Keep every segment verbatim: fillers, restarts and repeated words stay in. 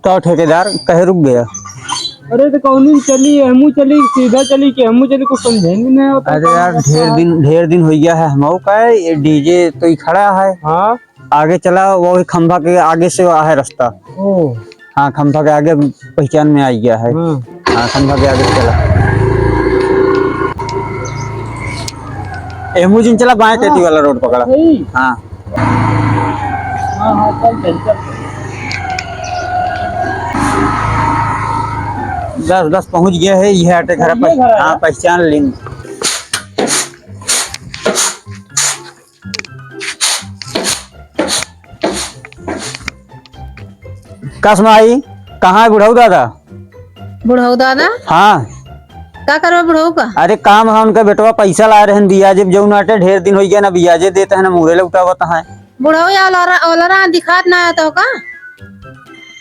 तो ठेकेदार कहे रुक गया। अरे तो कौन दिन चली, हमू चली, सीधा चली कि हमू चली, कुछ समझे में नहीं होता। अरे यार, ढेर दिन, ढेर दिन हो गया है, हम का ये डीजे तो ही खड़ा है। हाँ। आगे चला, वो ही खंभा के आगे से है रास्ता। ओ। हाँ, खंभा के आगे पहचान में आ गया है। हाँ। हाँ, खंभा के आगे से चला। एहमू जिन चला, बाएं हाँ। तेती वाला रोड पकड़ा। सही। हाँ। हाँ, हाँ, चल, चल, चल। बस, बस पहुँच गया है, यह आटे घर ये पर। घर है? हाँ, पहचान लेंगे। कस माई, कहाँ है बुढ़ऊ दादा? बुढ़ऊ दादा? हाँ। का करबा बुढ़ऊ का? अरे काम है, उनका बेटवा पैसा लाए रहन बियाजे, जौन आटे ढेर दिन हो गया ना बियाजे देत है ना मुरे लौटावत है। बुढ़ऊ या ओलरा, ओलरा दिखात ना है तो का?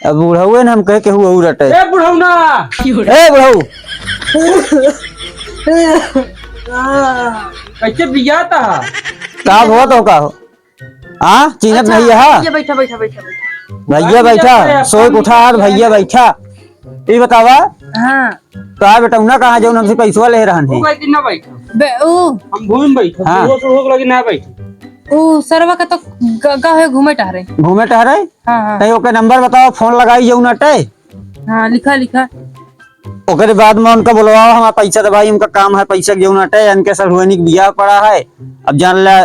अब बुढ़ऊ है ना, हम कहे केहू और रटे। ए बुढ़ऊ ना। ए बुढ़ऊ। कैसे बियात है? का हुआ तो का हो? हाँ, चिन्हत अच्छा, नहीं है? भैया बैठा, बैठा, बैठा, बैठा। भैया बैठा, सोए के उठा यार, भैया बैठा। ई बतावा। हाँ। तो आ बेटौना कहाँ जौन हमसे पैसवा ले रहन है? वो कहती ना बैठा। बे-, ऊ। हम घूम बैठा। हाँ। वो तो होक लगी ना बैठा। ऊ सरवा का तो ग-, गा है घूमे टहरे। घूमे टहरे? हाँ, हाँ। कहीं ओके नंबर बतावा, फोन लगाई जौन अटे। हाँ, लिखा, लिखा। ओकरे बाद में उनका बुलवावा, हमारा पैसा दे भाई, उनका काम है पैसा के जौन अटे, इनके सर हुए नहीं बियाह पड़ा है। अब जान ला,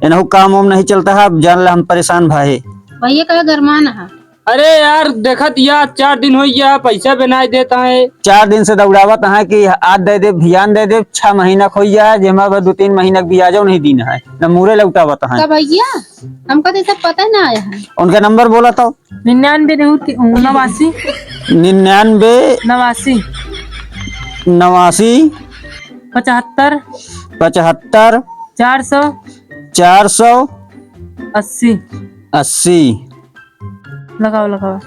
इनहू काम वाम नहीं चलता है, अब जान ले हम परेशान भाई। भैया का गरमान है। अरे यार, देखत या चार दिन हो गया, पैसा भी नहीं देता है। चार दिन से दौड़ावत है कि आज दे दे, भियान दे दे, छह महीना खो गया है, जेमा बस दो तीन महीना के बियाजो नहीं दीन है, न मुरे लौटावत है। का भैया, हमका तो सब पता ही ना आया है। उनका नंबर बोला तो। निन्यानवे नेहू ती-, नवासी। निन्यानवे। नवासी। नवासी। पचहत्तर। पचहत्तर। चार सौ। चार सौ। अस्सी। अस्सी। लगाओ, लगाओ।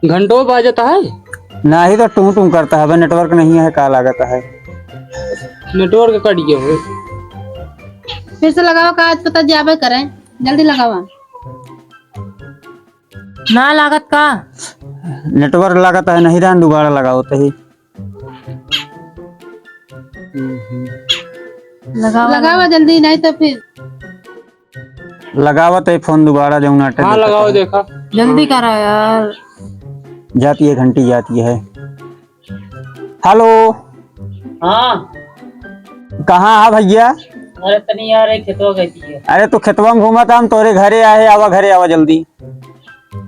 घंटों बाजत है? नाही तो टूं टूं करता है, अबे network नहीं है, का लागत है? Network कट गया हो। फिर से लगावा का, आज पता जाबे करे, जल्दी लगावा। ना लागत का? Network लागत है, नहीं रहन, दोबारा लगाओ तही। लगावा, लगावा जल्दी, नहीं तो फिर। लगावत है फोन दोबारा, जौन अटे हाँ, देखत लगाओ, है। देखा। जल्दी करा यार। जाती है, घंटी जाती है। Hello। हाँ। कहाँ है भैया? अरे तनी यार, एक खेतवा गई थी। अरे तू खेतवा में घूमत, हम तोरे घरे आए, आवा घरे आवा जल्दी।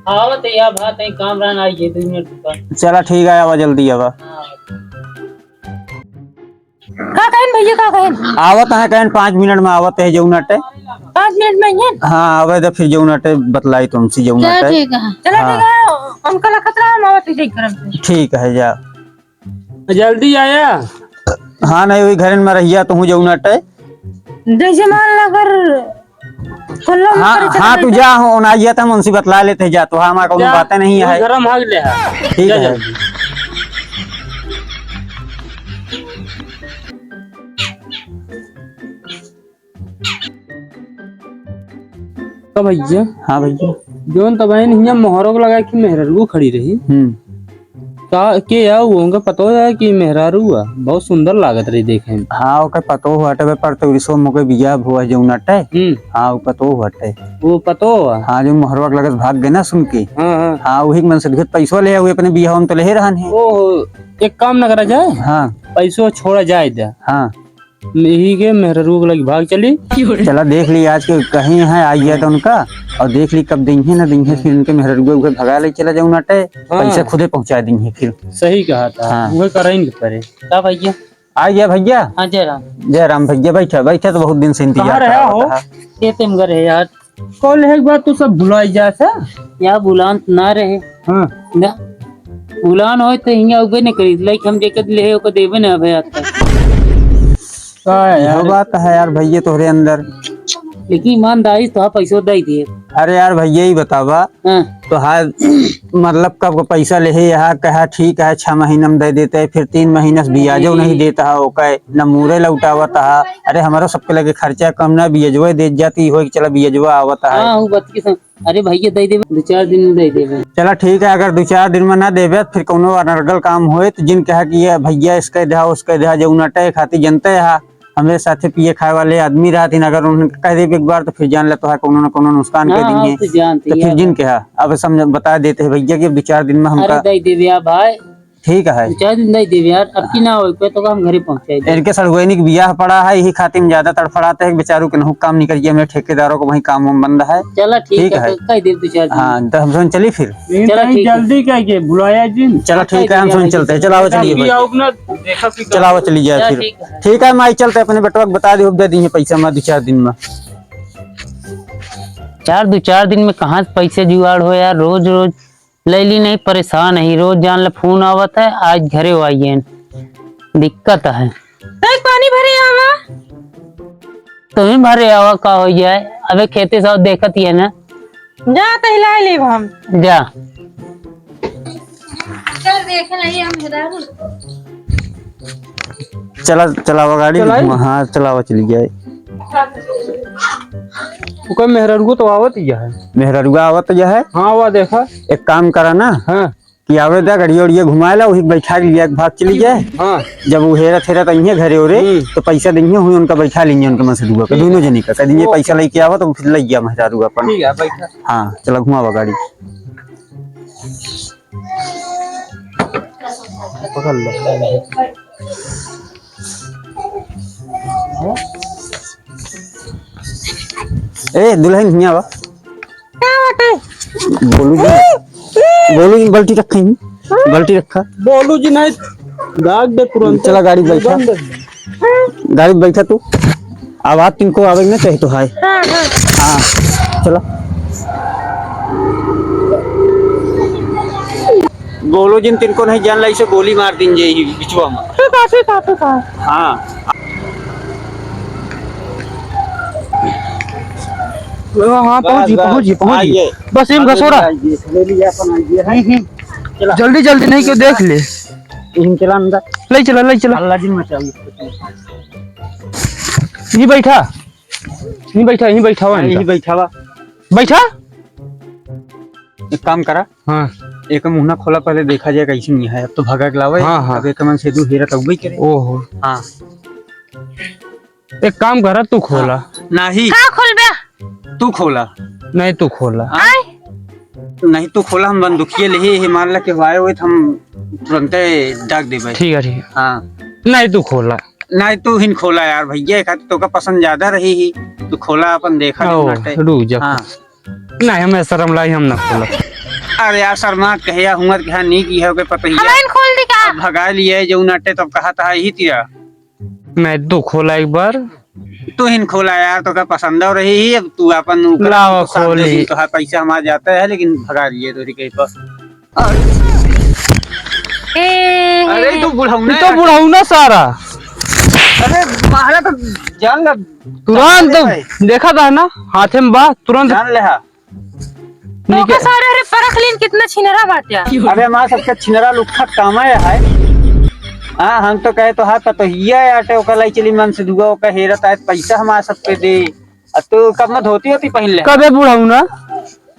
आवत है यार, बात है, काम रहन, आइए दो मिनट रुका। चला ठीक है, आवा जल्दी आवा। हाँ। का कहेन भैया, का कहेन? आवत है, कहेन पाँच मिनट में आवत है, जौन अटे। पाँच मिनट में आइए? हाँ, आवे तो फिर जौन अटे बतलाई तुमसे, जौन चल अटे। ठीक है। चला हाँ। ठीक है, उनका लखत रहा, हम आवत है, ठीक करम से। ठीक है, जा। जल्दी आया। हाँ, नहीं, वही घरन में रहिया, तू जौन अटे। जैसे मान ला अगर कुल्लो में हाँ, करे हाँ, चला तू जाए। जा, हो, ना आइया तो हम उनसे बतला लेते हैं, जा, तो हमारा कोनो जा, बातें नहीं तू है। घर में भाग ले, हाँ। ठीक जा है। जल्दी। का भैया? हाँ भैया। जौन तब हियाँ मोहरो के लगा के मेहरारू खड़ी रही। हम्म। का, के या वो, उनका पता हो जाए कि मेहरारू है, बहुत सुंदर लागत रही देखे में। हाँ, ओकर पतो हटे बे, पर तो रिसो मोके बियाह भुआ जौन अटे। हम्म। हाँ, वो पतो हटे। वो पतो है? हाँ, जो मोहरवा के लगत भाग गए ना सुन के। हाँ, हाँ। हाँ, वही के मन से दुखत पैसवा ले, वो अपने बियाह में तो ले रहन है। ओहो, एक काम ना करा जाए? हाँ। पैसवा छोड़ा जाए दे। हाँ। यही के मेहरारू के लगे भाग चली। चला देख ली आज के कहीं है, आई है तो उनका, और देख ली कब दिन है ना दिन है, फिर उनके मेहरारू के भगा ले चला जौन अटे, हाँ। पैसा खुदे पहुँचा दिन है फिर। सही कहा था, हाँ। वह करेंगे परे। का भैया? आ गया भैया? हाँ, जय राम। जय राम भैया, बैठा, बैठा, तो बहुत दिन से इंतजार कहाँ रहा करा हो? रहा था। खेते में रहे यार। कॉल है एक बार तो सब भुलाई जा सा। या भुलान ना रहे। हाँ। ना, भुलान होय तो हियाँ उबे न करी, लाइक हम जेकर ले ओकर देबे न अबे आता। का है यो यार? बात है यार भैया तोहरे अंदर। लेकिन ईमानदारी से तोहार पैसो दे दिए। अरे यार भैया, ई बतावा, हाँ। तोहार मतलब कब को पैसा लेहे यहाँ, कहा ठीक है, छह महीना में दे देते, फिर तीन महीना से बियाजो नहीं देता है, ओके न मूरे लौटावत है। अरे हमारो सबके लगे खर्चा कम ना, बियजवा दे जाती हो कि चला बियजवा आवत है। हाँ, वो बात की सम-, अरे भैया दे देबे, दो चार दिन में दे देबे। चला ठीक है, अगर दो चार दिन में ना देबे, फिर कौनो अनर्गल काम होए तो जिन कहा कि ये भैया इसके दहा, उसके दहा, जो नटे खाती जनते है, हमरे साथे पिए खाए वाले आदमी रहथिन, अगर उन्होंने कह देबे एक बार तो फिर जान ले तो है कौनो ना कौनो नुकसान कर हाँ, हाँ, देंगे। तो जानते तो हैं फिर यार। जिन कहा, अब समझ बता देते हैं भैया कि अब दो चार दिन में अरे हमका दे देबे यार भाई। ठीक है। दो चार दिन दे देबे यार, अब की ना हो पे तो हम घरे पहुँचाए देबे। इनके सड़ुआइनी के बियाह पड़ा है, यही खातिर में ज्यादा तड़फड़ाते हैं कि बेचारू के नहु काम निकल गया, मेरे ठेकेदारों को वहीं काम वाम बंद है। चला ठीक ठीक है, है। तो कह देबे दो चार दिन। हाँ, तो हम सब चली फिर। लेकिन चला तनी ठीक है। जल्दी कह के बुलाया जिन। चला हाँ, ठीक है, हम कह सब दिया चलते हैं। भाई। चलाओ, चलिए जल्दी भाई। आओ ना, देखा कि चलाओ, चलिए जाए चला फिर। ठीक है। ठीक है, माई चलते अपने बेटवा को बता दे, दे दी पैसा मैं दो चार दिन में। चार दो चार दिन में कहाँ से पैसे जुगाड़ हो यार, रोज रोज लैली नहीं, परेशान है, रोज जान ले फोन आवत है, आज घरे आई है, दिक्कत है। एक पानी भरे आवा। तुम्हें भरे आवा का हो जाए, अबे खेते से देखत ही है ना। जा तहिला लेब हम। जा। चल देखे नहीं हम इधर। चला, चलावा गाड़ी, चलाई? हाँ, चलावा चली जाए। ओकर मेहररुआ तो आवत ही है। मेहररुआ आवत ही है? हाँ, वो देखा। एक काम करा ना। हाँ। कि आवे दा, गड़िया उड़िया घुमाए ला, वही बैठा लिया, भाग चली जाए। हाँ। जब वो हेरत हेरत अइहे घरे ओरे, हम्म। तो पैसा देंगे, हुई उनका बैठा लेंगे, उनके मन से दुआ का, ठीक है। दोनों जने का, कह देंगे, ओके। पैसा लेके आवा, तो फिर ले गया मेहररुआ अपन। ठीक है, बैठा। हाँ, चला घुमावा गाड़ी। पकड़ ले। ए, दुल्हन, हियाँ आवा। का बाटे? बोलू जी, बोलू जी, बाल्टी रखा ही, बाल्टी रखा। बोलू जी नहीं, दाग दे तुरंत। चला गाड़ी बैठा। बंद। गाड़ी बैठा तू। आवाज तिनको आवे ना चाहे तो हाय। हाँ, हाँ। हाँ, चला। बोलो जिन तिनको नहीं जान लाई से गोली मार दीन जे ही बिचवा में। ठीक है, ठीक है, ठीक है। हाँ। हाँ, हाँ, पहुँच बस, गई, बस, पहुँच गई, पहुँच गई। आइए। बस इम आइए, घसोड़ा। आइए, ले लीजिए अपन आइए, है। हम्म, हम्म। चला। जल्दी, जल्दी नहीं क्यों देख ले। इम चला अंदर। ले चला, ले चला। अल्लाह जी मचाओ। यहीं बैठा, यहीं बैठा, यहीं बैठा हुआ हाँ, इनका। यहीं बैठा हुआ। बैठा। एक काम करा। हाँ। एक मुहना खोला, पहले देखा जाए कैसे नहीं है। अब तो भगा के लावे। हाँ, हाँ। अब एक मन से दू हेरा तब करे। ओहो। हाँ। एक काम करा, तू खोला। हाँ। नहीं। का खोलबे? तू खोला। नहीं, तू खोला। हाँ? आय? नहीं, तू खोला, हम बंदूकिया लेहे ही, मान ला के वाए हुए, हम तुरंते डाक देबे। ठीक है, ठीक है। हाँ। नहीं, तू खोला। नहीं, तू हिन खोला यार भैया, एक हाथ तोका पसंद ज्यादा रही ही, तू खोला अपन देखा ओ, नहीं बाटे। रुक जा। हाँ। नहीं, हमें शर्म लाई, हम ना खोला। अरे यार, शर्मा कहे या हुआ कहा नहीं की है, ओके पता ही है। हमाइन खोल दी का? अब भगा लिए जो नाटे तब कहा था यही तिया। नहीं, तू खोला एक बार। तू हिन खोला यार, तोका पसंद हो रही है, अब तू अपन ऊपर लावा तो साथ दे खोली। दी, तो हाँ, पैसा हमारा जाता है, लेकिन भगा लिए तो कहीं पर। ए, अरे, तू बुढ़ऊ ना तू तो यार। बुढ़ऊ ना सारा। अरे, मारा तो जान ला। तुरंत अरे भाई। देखा था ना, हाथे में बा, तुरंत जान ले हा। तो निके- का सारे, अरे, परख लीन कितना छिनरा बाटे। अरे, हमारा सबके छिनरा लुक्खा काम है, है। हाँ, हम तो कहे तो हाथ पतोहिया है, आटे ओका लाई चली मन से दुआ, ओका हेरत आए, पैसा हमारा सबके दे। अब तू कब में धोती होती पहन ले? कबे बुढ़ऊ ना?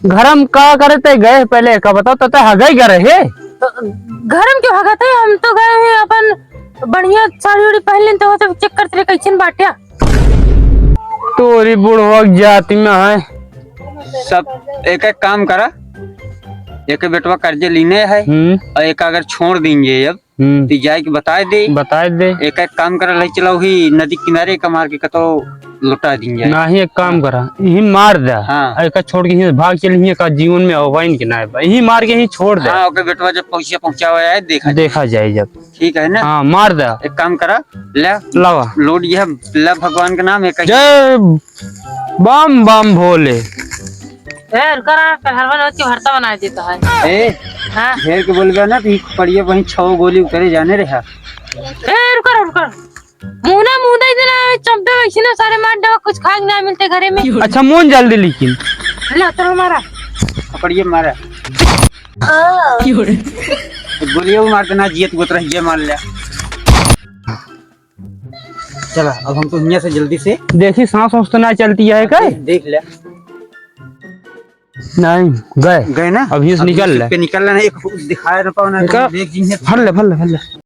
घर में का करे ते गए पहले का बताओ, तो ते हगई करे हे? तो घर में क्यों हगत है? हम तो गए हैं अपन बढ़िया साड़ी उड़ी पहन लेन, तो वो सब चेक करते रहे कैसन बाट्या। तोरी बुढ़वा के जाति में है। सब एक एक काम करा, एक बेटवा कर्जे लीने है हम्म। और एक अगर छोड़ देंगे अब, हम्म। ती जाए के बताए दे। बताए दे। एक, एक काम कर, ले चला वही नदी किनारे का मार के कतो लौटा दीन जाए। नाही, एक काम करा, यही मार दे। हाँ। एका छोड़ के यहीं से भाग चल, यहीं का जीवन में अवैन के नाय बा। यही मार के यहीं छोड़ दे। हाँ, ओके बेटवा जब पहुँचे, पहुँचावे आए, देखा जाए। देखा जाए जब। ठीक है ना? हाँ, मार दे। एक काम करा, ले। लावा। लोड यह, ले भगवान के नाम, एक जय बम बम भोले। ए, रुका रहा, कल हलवा नोच के भरता बनाए देता है। ए, हाँ। ढेर के बोलबे ना, तो ई पड़िया वहीं छव गोली उतरे जाने रहा। ए, रुका रहा, रुका रहा। मुंह ना मुंह दे देना, चंपे वैसे ना सारे मार दवा, कुछ खाए के ना मिलते घरे में। अच्छा, मुंह जल्दी लेकिन। ला, तो हमारा। पकड़िए, मारा। गोलियों मार देना, जियत गोत रहिए, मार ले। चला, अब हम तो हियां से जल्दी से देखी, सांस वांस तो ना चलती है का? देख, देख ले। नहीं, गए। गए ना? अभी से अब निकल ले। के निकल लेना, एक दिखाए ना पाओ ना, देखा? तो देख जी है। फर ले, फर ले, फर ले।